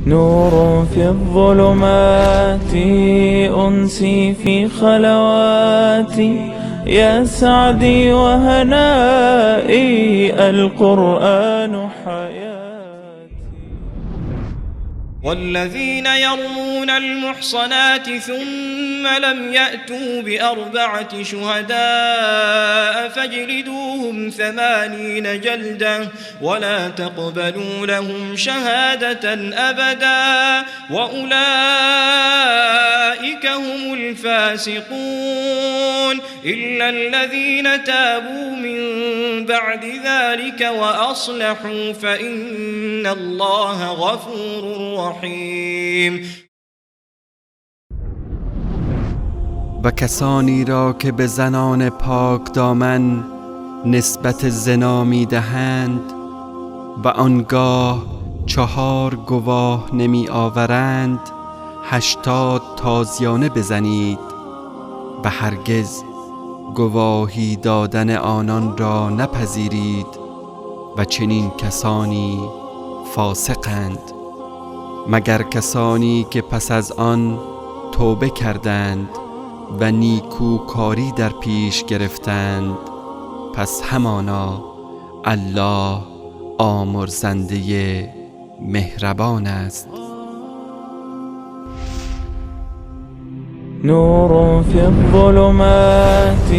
نور في الظلمات، أنسي في خلواتي، يا سعدي وهنائي، القرآن حياتي. والذين يرمون المحصنات ثم لم يأتوا بأربعة شهداء فاجلدوهم 80 جلدة ولا تقبلوا لهم شهادة أبدا وأولئك هم الفاسقون إلا الذين تابوا من بعد ذلك وأصلحوا فإن الله غفور رحیم. و کسانی را که به زنان پاک دامن نسبت زنا می دهند و آنگاه 4 گواه نمی آورند 80 تازیانه بزنید و هرگز گواهی دادن آنان را نپذیرید و چنین کسانی فاسقند، مگر کسانی که پس از آن توبه کردند و نیکوکاری در پیش گرفتند، پس همانا الله آمرزنده مهربان است. نور في الظلمات،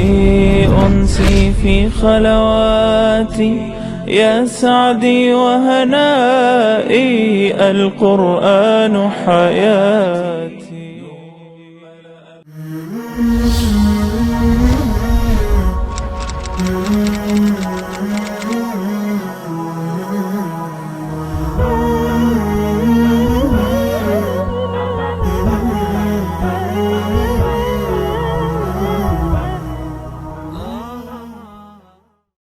أنسي في خلواتي، يا سعدي وهنائي، القرآن حياتي.